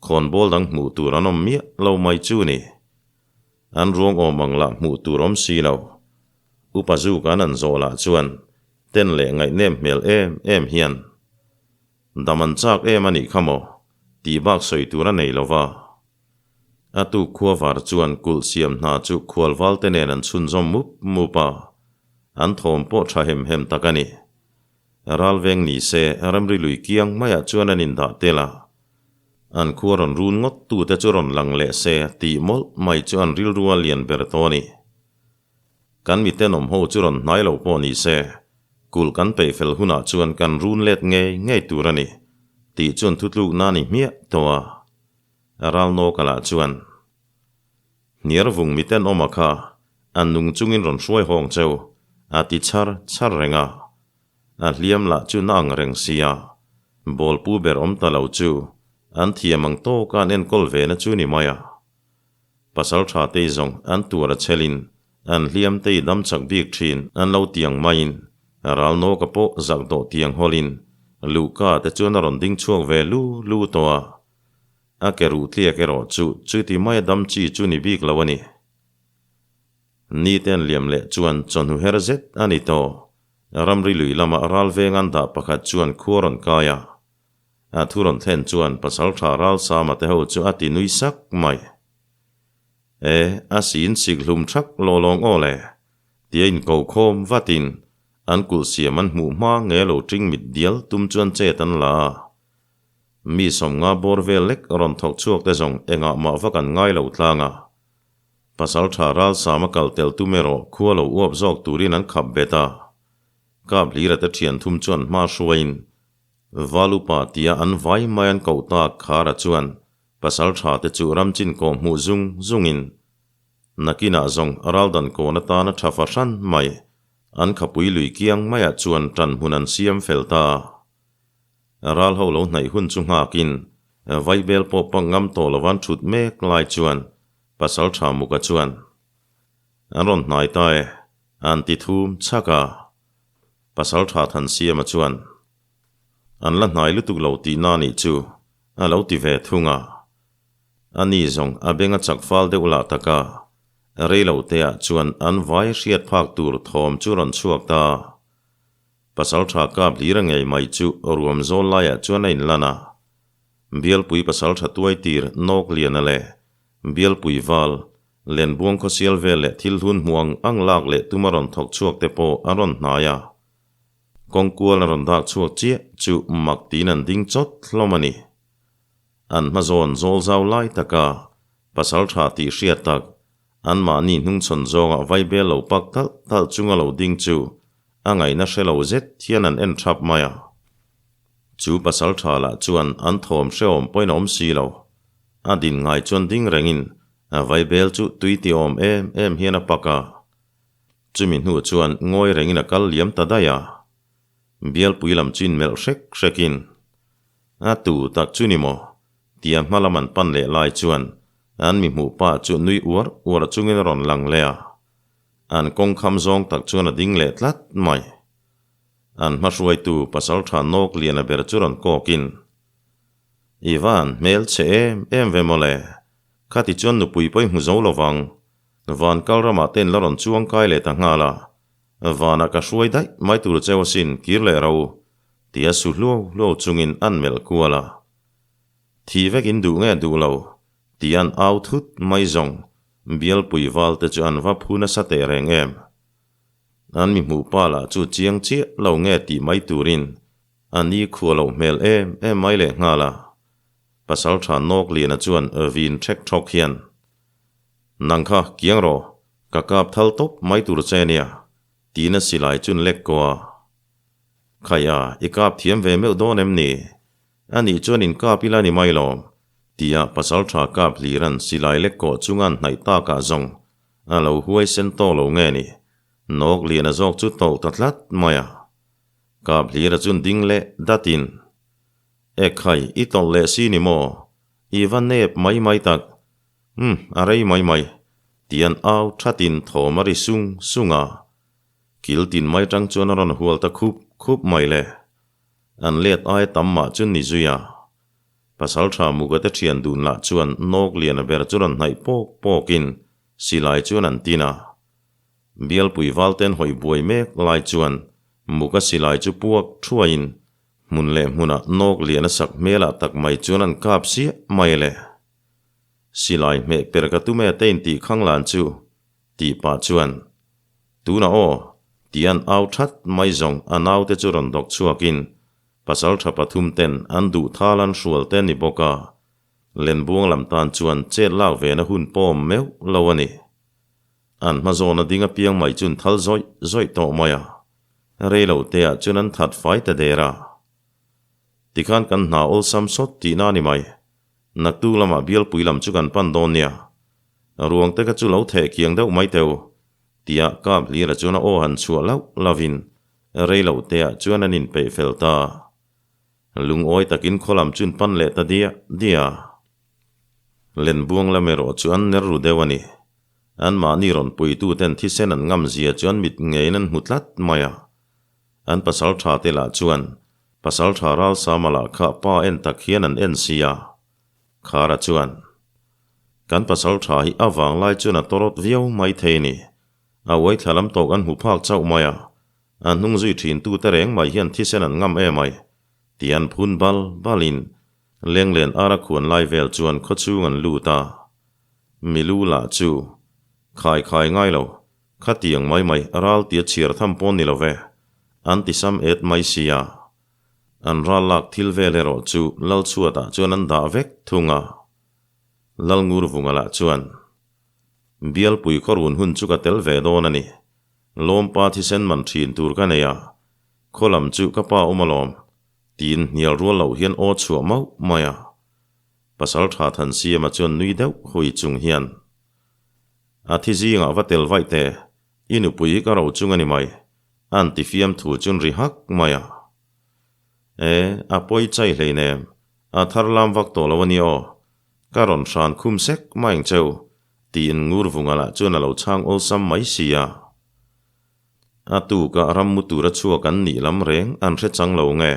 S1: khawnbawl dang hmuh tur an awm miah lo mai chu ni. An ruang awm ang lah hmuh tur awm si lo. Upa zu kan an zawh lah chuan ten leh ngaihnêm hmel em em hian dam an chak em a nih kha maw tih bak sawi tur a nei lo va. A tuk khua var chuan kulh siam hna chu khualval te nen an chhunzawm mup mup a, an thawm pawh tha hem hem tak a ni. Ralveng ni se ramri lui kiang maiah chuan an indah tel a, an khua rawn run ngawt tute chu rawn lang leh se tih mawlh mai chu an rilru a lian ber tawh a ni. Kan mitenawm ho chu rawn hnai lo pawh ni se, kulh kan peih fel hunah chuan kan run let ngei ngei tur a ni tih chuan thutlukna a ni hmiah tawh a. Ralnawka lah chuan, Hniar vung mitenawma kha a nung chungin rawn hruai hawng cheu, a ti chhar chhar reng a. A hliam lah chu na ang reng sia, bawlpu ber awm ta lo chu an thiam ang tawka an enkawl ve na chu ni mai a. Pasal tha tei zawng an tuar a chelin an hliam tei dam chak bik thin an lo tiang maiin Ralnawka pawh zak dawh tiang hawlin Luhka te chuan a rawn ding chhuak ve lu lu tawh a. A ke ruh tliak erawh chu chuti maia dam chi chu ni bik lo a ni. Ni te an liam leh chuan chawhnu her zet a ni tawh. Ramri lui lama ral veng an dah pakhat chuan khua rawn kai a. A thu rawn thlen chuan pasaltha Ralsama te ho chu a ti nui sak mai. E, a sin sik hlum thak law lawng aw le, tia inko khawm vatin an kulh siam an hmuh hma nge lo ṭing mit dial tum chuan chet an la a. Mi sawmnga bawr vel lek rawn thawk chhuak te zawng engah mah vak an ngai lo tlang a. Pasaltha Ralsama kal tel tum erawh khua lo uap zawk turin an khap bet a. Kap hlira te thian thum chuan hma hruaiin Valupa tia an vai mai an koh tak Khara chuan pasaltha te chu ramchin kawh hmuh zung zungin nakinah zawng raldan kawn atana tha fahran mai an khapui lui kiang maiah chuan tan hmun an siam fel ta. Ral ho lo hnaih hun chu nghakin vaibel pawh pak ngam tawh lovan thut mek lai chuan pasaltha Muka chuan an rawn hnai ta e, an ti thum chhak a. Pasaltha Thansiama chuan an la hnai lutuk lo tihna nih chu a lo ti ve thung a. A ni zawng a beng a chak fal deuh lah tak a, rei lo te ah chuan an vai hriat phak tur thawm chu rawn chhuak ta. Pasaltha kap hlir a ngei mai chu ruam zawl laiah chuan a inlan a. Bialpui pasaltha tuai tir nawk liana leh Bialpui val Lenbuang khawsial vel leh thil hlun hmu ang ang lak leh tum a rawn thawk chhuak te pawh an rawn hnai a. Kawngkual an rawn dak chhuak chiah chu mak tiin an ding chawt hlawm a ni. An hmazawn zawl zau lai taka pasal tha tih hriat tak anmahni hnungchhawn zawngah vaibel lo pak talh talh chunga lo ding chu a ngaihna hre lo zet hian an en thap mai a. Chu pasal tha lah chuan an thawm hrehawm pawhin a awm si lo. A din ngai chuan ding rengin A vaibel chu tui ti awm em em hian a pak a, chumi hnu chuan ngawi rengin a kal liam ta daih a. Bialpui lam chu inmelh hrek hrekin, A tu tak chu ni maw? tia hma lam an pan leh lai chuan an mi hmuh pa chu nui uar uar chungin a rawn lang leh a. An kawng kham zawng tak chuan a ding leh tlat mai. An hmahruaitu pasaltha nawk liana ber chu rawn kawkin, Ivan, hmel chhe em em ve mawle. Khati chuan nupui pawh i hmu zo lovang. Van kal ramah te in la rawn chuang kai leh ta nghal a. Vanah ka hruai daih mai tur cheu asin kir leh ro tia su hluau hluau chungin an melh kual a. Thih vek in duh nge duh lo tia an au thut mai zawng bialpui val te chu an va phu nasa teh reng em. An mi hmuh pa lah chu chiang chiah lo nge tih mai turin. A ni khua loh hmel em em mai leh nghal a. Pasalṭha Nawkliana chuan vin ṭhek ṭhawk hian, Nang kha kiang rawh, ka kap thal tawp mai tur che nia, tiin a silai chun lek ko a. Khaih a, i kap thiam ve meuh dawn em ni? A nih chuan in kap ila ni mai lawm, tia pasalṭha kap hliran silai lek kawh chunga an hnaih takah zawng a lo huai sen tawk lo nge ni? Nawkliana zawk chu tawlh ta tlat mai a. Kap hlira chun ding leh datin, Ekhai, i tawlh leh si ni maw? I va nep mai mai tak. Umm, a rei mai mai, tian au thatin thawm a ri sung sung a. Kil tin mai tang chuan a rawn hual ta khup khup mai le. An let ai tam mah chu ni zui a. Pasaltha Mugate thian dun lah chuan nawk lian a ber chu rawn hnaih pawk pawkin silai chuan an tin a. Bialpui valten hawi buai mek lai chuan Muga silai chu puak thuaiin hmun leh hmunah nawk lian a sak hmelah tak mai chuan an kap siah mai le. Silai hmeh per ka tum e te intih khang lan chu tih pah chuan, Tunah aw, tih an au that mai zawng a naute chu rawn dawk chhuakin pasaltha pathum ten an duh thal an hrual te ni bawk a, Lenbuang lam tan chuan chet lak ve na hun pawm meuh lo a ni. An hma zawna ding apiang mai chun thal zawih zawih tawh mai a, rei lo te ah chuan an that fai ta der a. Tikhan kan hna awlsam sawt tihna a ni mai. Naktuk lamah bialpui lam chu kan pan dawn nia. Ruang te kha chu lo theh kiang deuh mai teu, tia kap hlira chuan a aw han chhuah lauh lauhin rei lo te ah chuan an inpeih fel ta. Lungawi takin khaw lam chun pan leh ta diah diah a. Lenbuang lam erawh chu an ner ru deuh a ni. Anmahni rawn puituten thisen an ngam zia chu an mit ngeiin an hmu tlat mai a. An pasal tha te lah chuan pasal tha Ralsama lah kha pa en tak hian an en si a. Khara chuan, Kan pasal tha hi a vanglai chuan a tawrawt viau mai thei a ni. A uai thla lam tawk an hmu phak chauh mai a. A hnung zui thin tute reng mai hian thisen an ngam em ai, tih an phun bal balin Lenglen ara khuan lai vel chuan khawchhung an lut a. Milu lah chu khai khai ngai lo, khatiang mai mai ral tia chhiar tham pawn ni lo ve, an ti sam et mai sia. An ral lak thil vel erawh chu Lalchhuatah chuan an dah vek thung a. Lalngurvunga lah chuan, Bialpui khawrun hun chu ka tel ve dawn a ni. Lawmpa thisen man thin tur ka nei a, khaw lam chu ka pa awm alawm, tiin hnial rual loh hian aw chhuah mauh mai a. Pasal tha Thansiama chuan nui deuh hui chung hian, A thi zingah va tel vaih teh, i nupui hi ka ro chung a ni mai, an ti fiam thu chun ri hak mai a. E, a pawi chai hleinem, a thar lam vak tawh lo a ni aw, ka rawn hran khum sek mai ang cheu, tiin Ngurvunga lah chuan a lo chhang awlsam mai si a. A tuka rammu tura chhuak an nih lam reng an hre chang lo nge?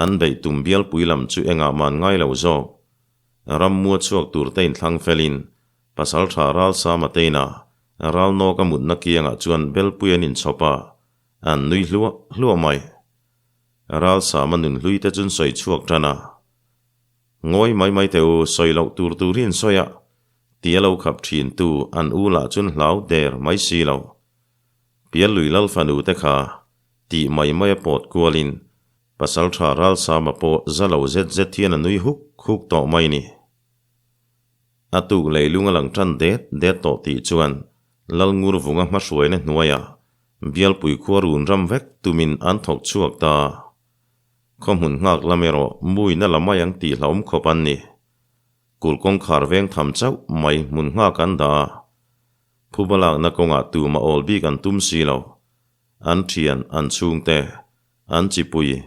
S1: An beih tum bialpui lam chu engah man ngai lo zawk. Rammua chhuak tur te inthlang felin Pasaltha Ralsama teina Ralnawk a mutna kiangah chuan belpui an inchhawp a, an nui hluah hluah mai. Ralsama nun hlui te chun sawi chhuak tan a. Ngawi mai mai teh u, sawi loh tur tur hi an sawi a, ti a lo khap thin tu an u lah chun hlau der mai si lo. Piallui lal fanu te kha tih mai mai a pawt kualin Pasaltha Ralsama pawh za lo zet zet hian a nui huk huk tawh mai ni. A tuk leilung a lang tan det det tawh tih chuan Lalngurvunga hmahruaina hnuaiah Bialpui khua run ram vek tumin an thawk chhuak ta. Khaw hmun nghak lam erawh muina la mai ang tih hlauhawm khawp an ni. Kulh kawngkhar veng tham chauh mai hmun nghak an dah a. Phuba lakna kawngah tumah awl bik an tum si lo. An thian, an chhungte, an chipui,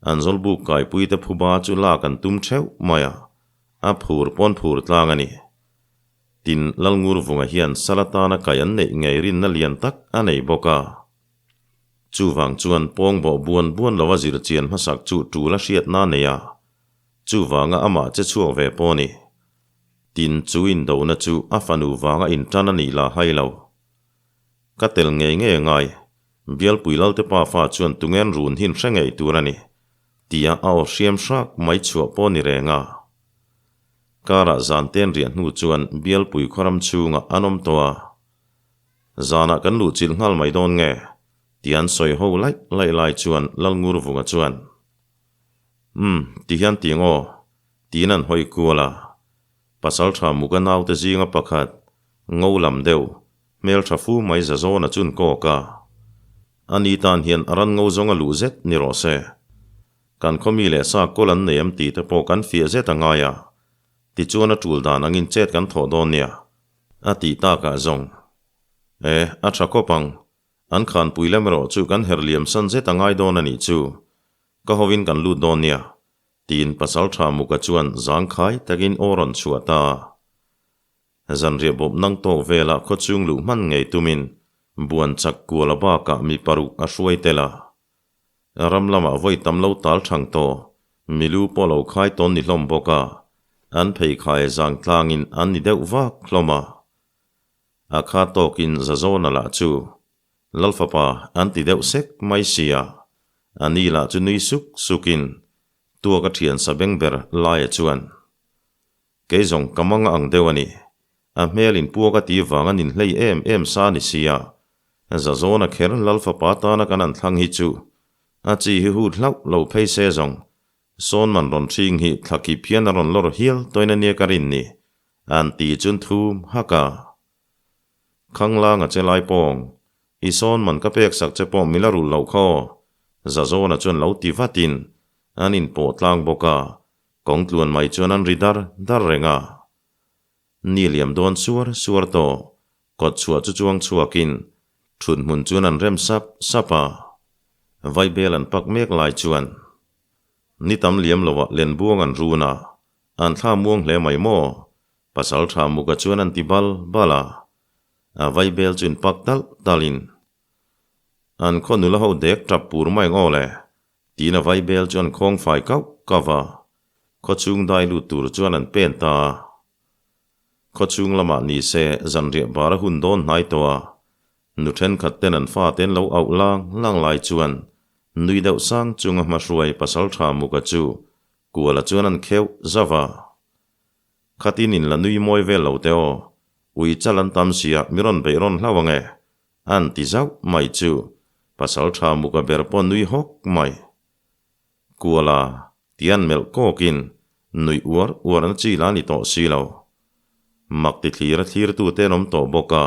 S1: an zawlbuk kaipuite phuba chu lak an tum theuh mai a, a phur pawn phur tlang a ni. Tin, Lalngurvunga hian sal atana kai an neih ngei rinna lian tak a nei bawk a. Chuvang chuan pawngbawh buan buan lova zir chian hmasak chu tul a hriatna a nei a, chuvanga amah che chhuak ve pawh a ni. Tin, chu indona chu a fanu vanga intan a nih lah hai lo. Ka tel ngei ngei a ngai, Bialpui Lalte pafa chuan tungen run hin hre ngei tur a ni, tia a aw hriam hrak mai chhuah pawh a ni reng a. Karah zan ten riah hnu chuan Bialpui khawram chhungah an awm tawh a. Zanah kan luh chilh nghal mai dawn nge? Ti an sawi ho laih laih lai chuan Lalngurvunga chuan. Umm, ti hian ti ang aw, tiin an hawi kual a. Pasalṭha Muka naute zinga pakhat, ngo lam deuh, hmelṭha fu mai za zawn a chun kawk a. Ani tan hian a ran ngo zawng a luh zet ni rawh se. Kan khaw mi leh sa kawl an nei em tih te pawh kan fiah zet a ngai a, tichuan a ṭul dan angin chet kan thawh dawn nia, a tih takah zawng. E, a ṭha khawp ang, an khanpui lem erawh chu kan herh liam san zet a ngai dawn a nih chu, ka hovin kan lut dawn nia, tiin Pasalṭha Muka chuan zangkhai takin aw rawn chhuah ta a. Zanriah bawp nang tawk velah khawchhung luh hman ngei tumin buan chak kual a bakah mi paruk a hruai tel a. Ram lamah vawi tam lo tal thang tawh, milu pawh lo khai tawn ni hlawm bawk a, an pheikhai zang tlangin an ni deuh vak hlawm a. A kha tawkin Zazawna lah chu Lalfapa an ti deuh sek mai sia, a ni lah chu nui suk sukin tuak a thian sa beng ber laia chuan, Kei zawng ka mang ang deuh a ni. A hmel in puak a ti vang a nin hlei em em sa a ni sia. Zazawna kher Lalfapa tana kan an thlang hi chu a chi hi hut hlauh lo phei se zawng. Sawn man rawn hring hi thla kip hian a rawn lawr hial tawin a nia ka rin ni. An ti chun thum hak a. Khanglang a che lai pawng. I sawn man ka pek sak che pawh mila rulh loh kha aw. Zazawna chuan lo ti vatin an inpawh tlang bawk a. Kawng tluan mai chuan an ri dar dar reng a. Ni liam dawn suar suar tawh, kawt chhuah chu chuang chhuakin thut hmun chuan an rem sap sap a. Vaibel an pak mek lai chuan ni tam liam loah lenbuang an run a, an thla muang hle mai maw? Pasal tha muka chuan an ti bal bal a. A vaibel chu in pak talh talhin an khaw nula ho dek tap pur mai ang aw le. Tiin a vaibel chu an khawng fai kauh kauh a, khawchhung dai lut tur chuan an pen ta a. Khawchhung lamah ni se zanriah bar a hun dawn hnai tawh a, nu thenkhat ten an fate an lo auh lang lang lai chuan nui deuh sang chunga hmahruai pasal tha muka chu kuala chuan an kheuh zauh a. Khatin in la nui mawi vel lo te aw, ui chal an tam sia mi rawn beih rawn hlauh ang e, An ti zauh mai chu pasal tha muka ber pawh nui hawk mai. Kuala tian melh kawkin nuih uar uar na chi la ni tawh si lo. Mak ti thlir a thlir tu te an awm tawh bawk a,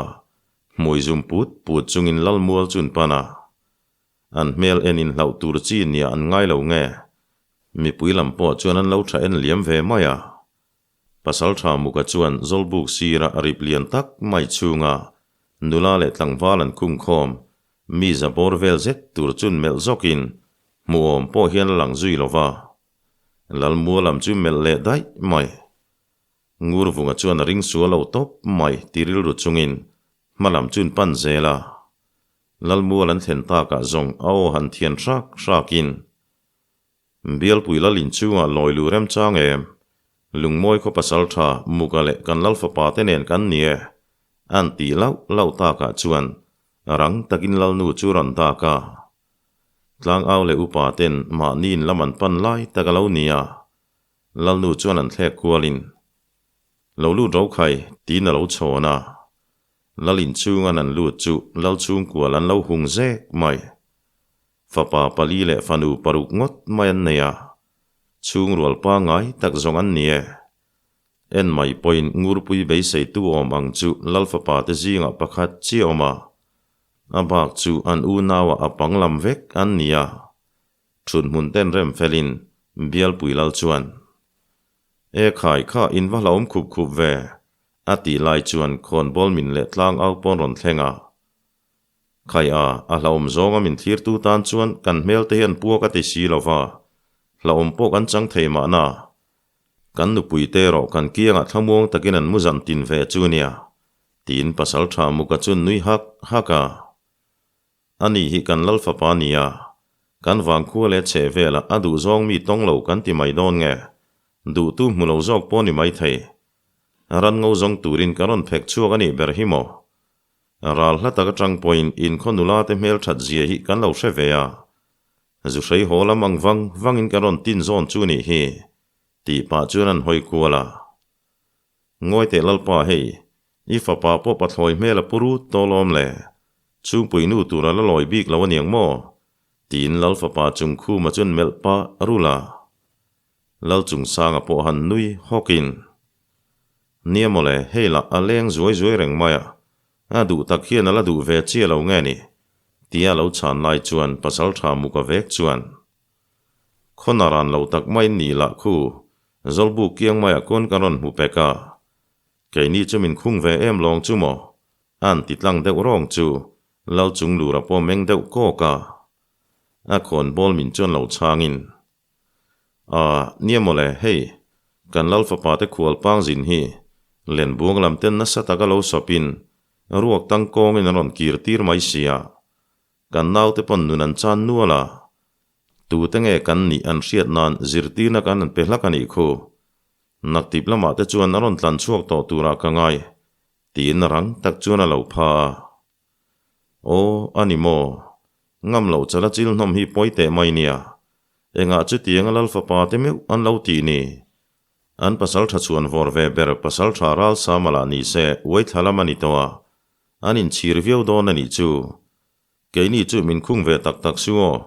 S1: hmui zum put put chungin Lalmual chun pan a. An hmel en in hlauh tur chi nia an ngai lo nge? Mipui lam pawh chuan an lo tha en liam ve mai a. Pasalṭha Muka chuan Zawlbuk sira a rip lian tak mai chhunga nula leh tlangval an khung khawm, mi za bawr vel zet tur chun melh zawkin hmuhawm pawh hian a lang zui lo va. Lalmua lam chu melh leh daih mai. Ngurvunga chuan a ring sual lo tawp mai ti rilru chungin hma lam chun pan zel a. Lalmual an thlen takah zawng a aw han thian hrak hrakin Bialpui lal inchungah lawi lu remchang em? Lungmawi khaw pasal tha Muka leh kan lal fapa te nen kan ni e, an tih lauh lauh takah chuan rang takin lalnu chu rawn dak a. Tlangau leh upa ten mahni in lam an pan lai tak a lo ni a, lalnu chuan an thlek kualin, Lo lut ro khai, tiin a lo chhawn a. Lal inchungan an lut chu lal chhungkual an lo hung zek mai. Fapa pali leh fanu paruk ngawt mai an nei a, chhungrual pangngai tak zawng an ni e. En mai pawhin Ngurpui beiseitu awm ang chu Lal fapa te zingah pakhat chiah awm a, a bak chu an unauah a pang lam vek an ni a. Thut hmun ten rem felin Bialpui Lal chuan, E khai kha in va hlauhawm khup khup ve, a tih lai chuan khawnbawl min leh tlangau pawn rawn thleng a. Khai a, a hlauhawm zawnga min thlirtu tan chuan kan hmel te hian puak a ti si lo va, hlauhawm pawh kan chang thei mahna. Kan nupui te erawh kan kiangah thlamuang takin an mu zan tin ve chu nia, tiin pasal tha Muka chu nui hak hak a. Ani hi kan lal fapa nia, kan vangkhua leh chheh velah a duh zawng mi tawng lo kan ti mai dawn nge, duhtu hmu lo zawk pawh ni mai thei. Ran ngo zawng turin ka rawn phek chhuak a nih ber hi maw? Ral hla tak atang pawhin in khaw nula te hmel that zia hi kan lo hre ve a, zu hrei haw lam ang vang vangin kan rawn tin zawn chu nih hi, tih pah chuan an hawi kual a. Ngawi teh Lalpa hei, i fapa pawh pathlawi hmel a pu rut tawh lawm le, chhungpui nu tur a la lawi bik lo aniang maw? tiin Lal fapa chung khuma chuan melh pah rul a. Lalchungsanga pawh han nui hawkin, Nia mawle, hei lah a leng zuai zuai reng mai a, a duh tak hian a la duh ve chiah lo nge ni? tia lo chhan lai chuan pasaltha muka vek chuan, Khawn a ran lo tak mai ni lah khu, Zawlbuk kiang maiah kawn kan rawn hmu pek a, keini chu min khung ve em lawng chu maw? A'n ti tlang deuh rawng chu Lalchunglura pawh meng deuh kawk a, a khawn bawl min chuan lo chhangin, A, nia mawle, hei, kan Lal fapa te khual pang zin hi Lenbuang lam ten nasa taka lo sawpin ruak tang kawngin an rawn kir tir mai sia, kan naute pawn nun an chan nual a, tute nge kan nih an hriat nan zirtirna kan an pe hlak a nih khu. Naktip lamah te chuan a rawn tlan chhuak tawh turah ka ngai, tiin rang tak chuan a lo pha a. Aw, a ni maw? Ngam loh chala chil hnawm hi pawi teh mai nia. Engah chutianga Lal fapa te meuh an lo tih ni? An pasal tha chhuan vawr ve ber pasal tha ral sama lah ni se uai thla lam a ni tawh a, an inchhir viau dawn a nih chu. Keini chu min khung ve tak tak su aw,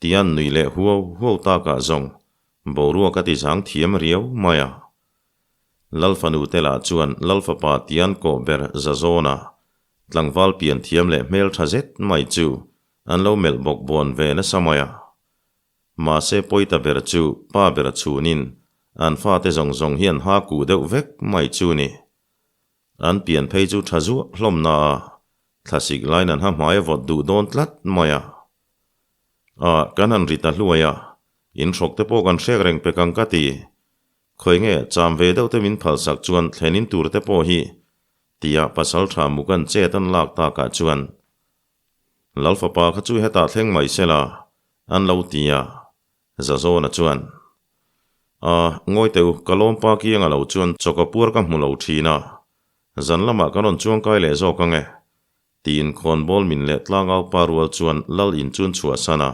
S1: tian nui leh huau huau takah zawng boruak a ti zang thiam riau mai a. Lal fanu te lah chuan Lal fapa tian kawh ber za zawna tlangval pian thiam leh hmel tha zet mai chu an lo melh bawk bawn ve nasa mai a. Mahse pawita ber chu pa ber chhunin an fate zawng zawng hian ha kuh deuh vek mai chu ni. An pian phei chu tha zuah hlawm na a, thlasik lain an ha hmai a vawt duh dawn tlat mai a. A, kan han ri ta hluai a, in hrawk te pawh kan hrek reng pek ang ka ti. Khawi nge, cham ve deuh te min phalsak chuan thlenin tur te pawh hi, tia pasal tha mukan chet an lak takah chuan Lal fapa kha chu hetah thleng mai sela, an lo ti a, Zazawna chuan, A, ngawi teh u, ka lawmpa kianga lo chuan chawka puar ka hmu lo thin a, zan lamah kan rawn chuangkai leh zawk ang e, tiin khawnbawl min leh tlangau pa rual chuan Lal in chun chhuahsan a.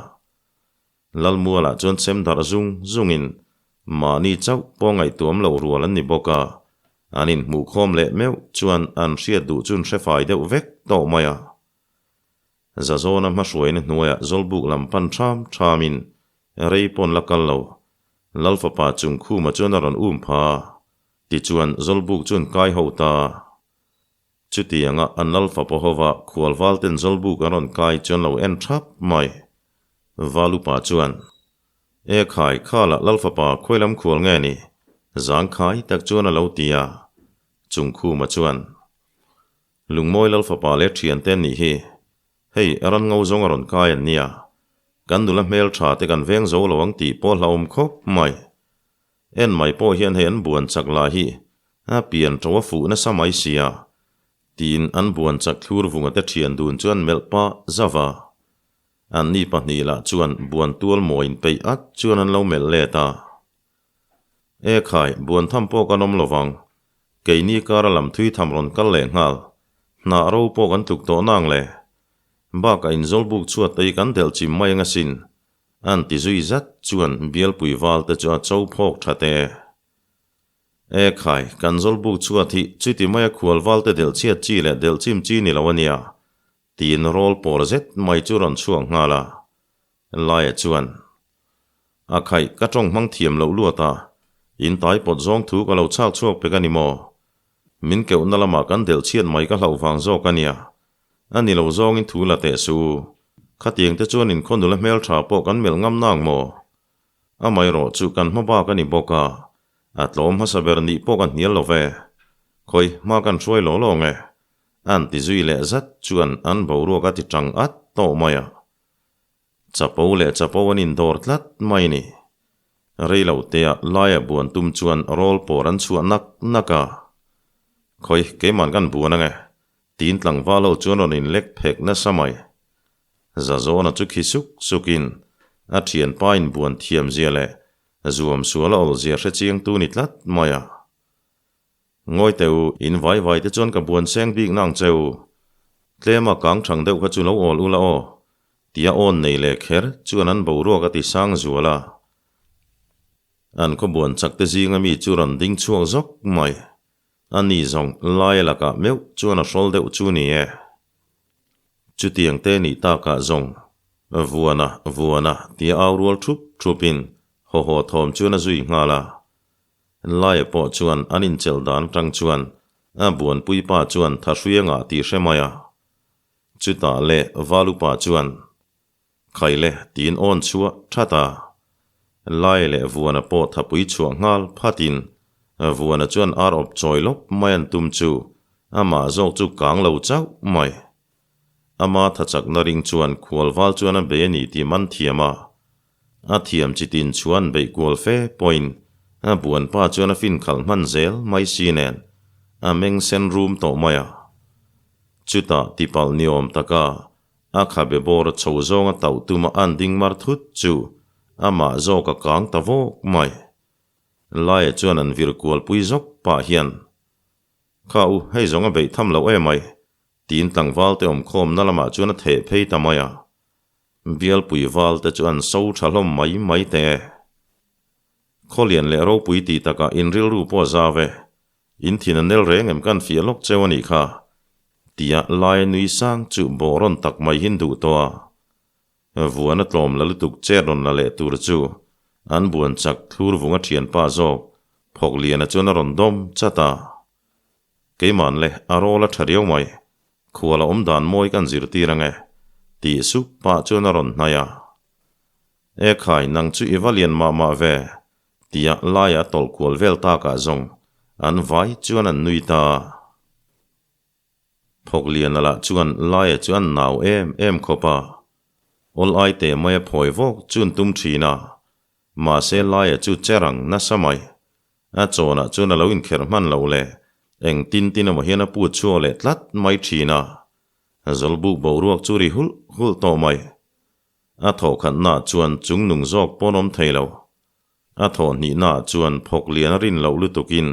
S1: Lalmualah chuan chem darh zung zungin mahni chauh pawh ngaihtuam loh rual an ni bawk a, an inhmuhkhawm leh meuh chuan an hriat duh chun hre fai deuh vek tawh mai a. Zazawna hmahruaina hnuaiah Zawlbuk lam pan ṭham ṭhamin rei pawn la kal lo, Lal fapa chung khuma chuan a rawn um pha a, tichuan Zawlbuk chuan kai ho ta. Chutianga an Lal fapa hova khualval ten Zawlbuk an rawn kai chuan lo en ṭhap mai. Valupa chuan, E khai, khala Lal fapa khawi lam khual nge ni? Zangkhai tak chuan a lo ti a. Chungkhuma chuan, Lungmawi Lal fapa leh thiante an nih hi. Hei, ran ngo zawng a rawn kai an nia. Kan nula hmel tha te kan veng zo lo ang tih pawh hlauhawm khawp mai. En mai pawh hian hei an buan chak lah hi a pian to a fuh nasa mai sia, tiin an buan chak thlur vunga te thian dun chu an melh pah zauh a. Anni pahnih lah chuan buan tual mawi inpeih at chuan an lo melh let a. E khai, buan tham pawh kan awm lovang. Keini kara lam thui tham rawn kal leh nghal. Hnah ro pawh kan tluk tawh nang le. Bakah inzawlbuk chhuat te hi kan delh chim mai eng asin. An ti zui zat chuan bialpui val te chu a cho phawk tha te. E khai, kan zawlbuk chhuat hi chuti maia khual val te delh chhiat chi leh delh chim chi ni lo ania. Tiin rawl pawr zet mai chu rawn chhuak nghal a. Laia chuan, A khaih, ka tawng hmang thiam loh luat a, in tai pawt zawng thu ka lo chhak chhuak pek a ni maw? Min keuhna lamah kan delh chhiat mai ka hlauh vang zawk a nia. A ni lo zawngin thu la teh suh u. Khatiang te chuan in khaw nula hmeltha pawh kan melh ngam nang maw? Amaherawh chu kan hma bak a ni bawk a, a tlawm hmasa ber nih pawh ka hnial lo ve. Khawi, hma kan hruai law law nge? An ti zui leh zat chuan an boruak a ti tang at tawh mai a. Chapo leh chapo an indawr tlat mai ni. Rei lo tea laia buan tum chuan rawl pawr an chhuah nak nak a. Khawi, keiman kan buan ange, tiin tlangval ho chuan rawn inlek phek nasa mai. Zazawna chu khi suk sukin a thianpa inbuan thiam zia leh zuam sual a awl zia hre chiangtu ni tlat mai a. Ngawi teh u, in vai vai te chuan ka buan seng bik nang che u. Tlema kang thang deuh kha chu lo awl ula aw, tia awn nei leh kher chuan an boruak a ti sang zual a. An khaw buan chak te zinga mi chu rawn ding chhuak zawk mai. A ni zawng laia lakah meuh chuan a hrawl deuh chu ni e. Chutiang te nih takah zawng, Vuana, Vuana, tia au rual thup thupin. Haw haw thawm chuan a zui nghal a. Laia pawh chuan an inchelh dan atang chuan a buanpui pa chuan thahrui a ngah tih hre mai a. Chutah leh Valupa chuan Khai le tiin awn chhuah that a. Laia leh Vuana pawh thapui chhuah nghal phatin Vuana chuan ar awp chawi lawp mai an tum chu amah zawk chu kang lo chauh mai. Ama thachakna ring chuan khualval chuan a bei a ni tih man thiam a. A thiam chi tin chuan beih kual fe pawhin a buanpa chuan a fin khalh hman zel mai si nen a meng sen rum tawh mai a. Chutah tipalh ni awm taka a khabe bawr a chho zawnga tauh tuma an ding mar thut chu amah zawk a kang ta vawk mai. Laia chuan an vir kualpui zawk pah hian, Kha u, hei zawng a beih tham loh em ai, tiin tlangval te awmkhawmna lamah chuan a theh phei ta mai a. Bialpui val te chu an so tha hlawm mai mai teh e. Khawlian leh ropui tih takah in rilru pawh a zau e. In thin a nel reng em kan fiah lawk cheu a nih kha. Tia lai nui sang chu bawh rawn tak mai hin duh tawh a. Vuan a tlawm la lutuk chet rawn la leh tur chu an buan chak thlur vung a thianpa zawk Phawkliana chuan a rawn dawm chat a. Keiman le a rawl a tha riau mai, khual a awm dan mawi kan zirtir ange, tih sup pah chuan a rawn hnai a. E khai, nang chu i va lian mah mah ve, tia laia a tawlh kual vel takah zawng an vai chuan an nui ta a. Phawkliana lah chuan laia chu an nau em em khawp a, awl ai teh mai a phawi vawk chu an tum thin a, mahse laia chu che rang nasa mai. A chawnah chuan a lo inkherh hman loh le, eng tin tin emaw hian a put chhuak leh tlat mai thin a. Zawlbuk boruak chu ri hulh hulh tawh mai. A thawhkhatnaah chuan chung nung zawk pawn awm thei lo. A thawh hnihnaah chuan phawk lian a rin loh lutukin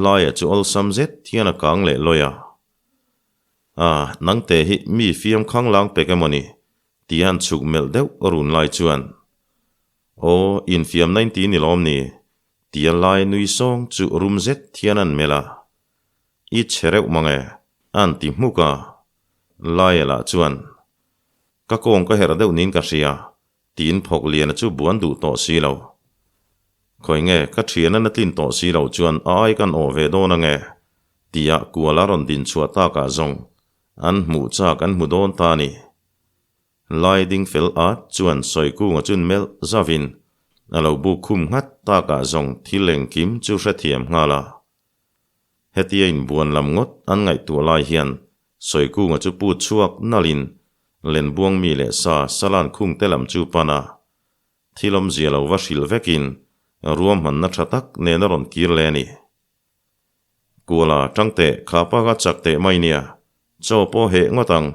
S1: Laia chu awlsam zet hian a kang leh lawi a. A, nangte hi mi fiam khanglang pek emaw ni? Tia an chhuk melh deuh run lai chuan, Aw, infiamna in ti ni lawm ni? Tia lai nui sawng chu rum zet hian an melh a. I chhe reuh mang e, an ti hmuk a. Laia lah chuan, Ka kawng ka herh deuh niin ka hria, tiin phawk liana chu buan duh tawh si lo. Khawi nge, ka thian a na tlin tawh si lo chuan a ai kan awh ve dawn ange, tia kual a rawn din chhuah takah zawng an hmuh chak an hmu dawn ta a ni. Lai ding fel at chuan Sawikunga chun melh zavin a lo buk khum nghat takah zawng thil engkim chu hrethiam nghal a. Hetia inbuan lam ngawt an ngaihtuah lai hian Sawikunga chu put chhuak nalhin Lenbuang mi leh sa Salan khung te lam chu pan a. Thil awmzia lo va hrilh vekin ruahmanna tha tak nen a rawn kir leh a ni. Kuala tangteh kha pa kha chak teh mai nia, chaw pawh heh ngawt ang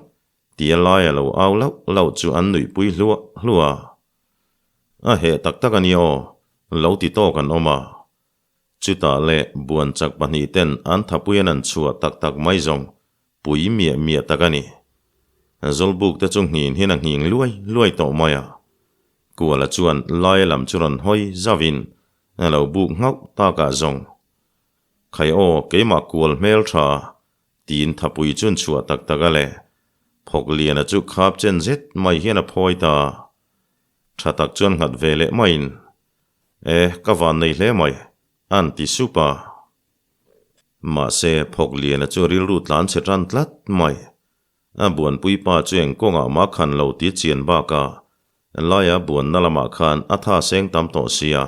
S1: Tia laia lo au lauh lauh chu an nuihpui hluah hluah a. A heh tak tak a nia aw, lo ti tawk an awm a. Chutah leh buan chak pahnih ten an thapui an an chhuah tak tak mai zawng pui miah miah tak a ni. Zawlbuk te chu nghin hian a nghing luai luai tawh mai a. Kuala chuan laia lam chu rawn hawi zauhin a lo buk nghauh takah zawng, Khai aw, keimah kual hmel tha Tiin thapui chuan chhuah tak tak a le. Phawkliana chu khap chen zet mai hian a phawi ta. Tha tak chuan nghat ve leh maiin, E, ka van nei hle mai, a'n ti sup a. Mahse, Phawkliana chu rilru tlan chhe tan tlat mai. A buanpui pa chu eng kawngah mah khan lo ti chian bakah, laia buanna lamah khan a tha seng tam tawh sia.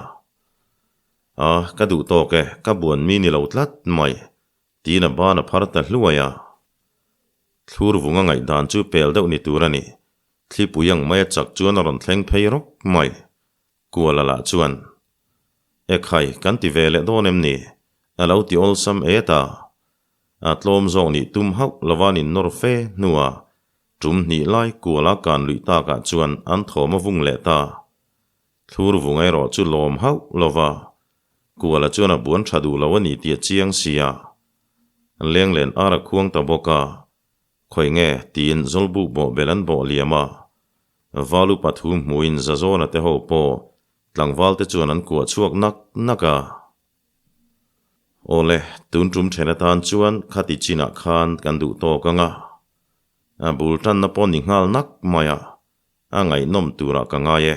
S1: A, ka duh tawk e, ka buan mi ni lo tlat mai, Tiin a ban a phar ta hluai a. Thlur vung a ngaihdan chu pel deuh ni tur a ni. Thlipui ang mai a chak chuan a rawn thleng phei rawk mai. Kuala lah chuan, Ekhai, kan ti ve leh dawn em ni? A lo ti awlsam et a. A tlawm zawk nih tum hauh lova an innawr fe hnuah tum hnih lai kuala kan luih takah chuan an thawm a vung leh ta. Thlur vung erawh chu lawm hauh lova Kuala chuan a buan tha duh lo a ni tih a chiang si a. Lenglen ar a khuang ta bawk a, Khawi nge? tiin Zawlbuk bawh bel an bawh liam a. Valu pathum hmuin Zazawna te ho pawh tlangval te chuan an kuah chhuak nak nak a. Awle, tun tum then atan chuan khati chinah khan kan duh tawk ang a. A bul tanna pawh ni nghal nak mai a, a ngaihnawm turah ka ngai e.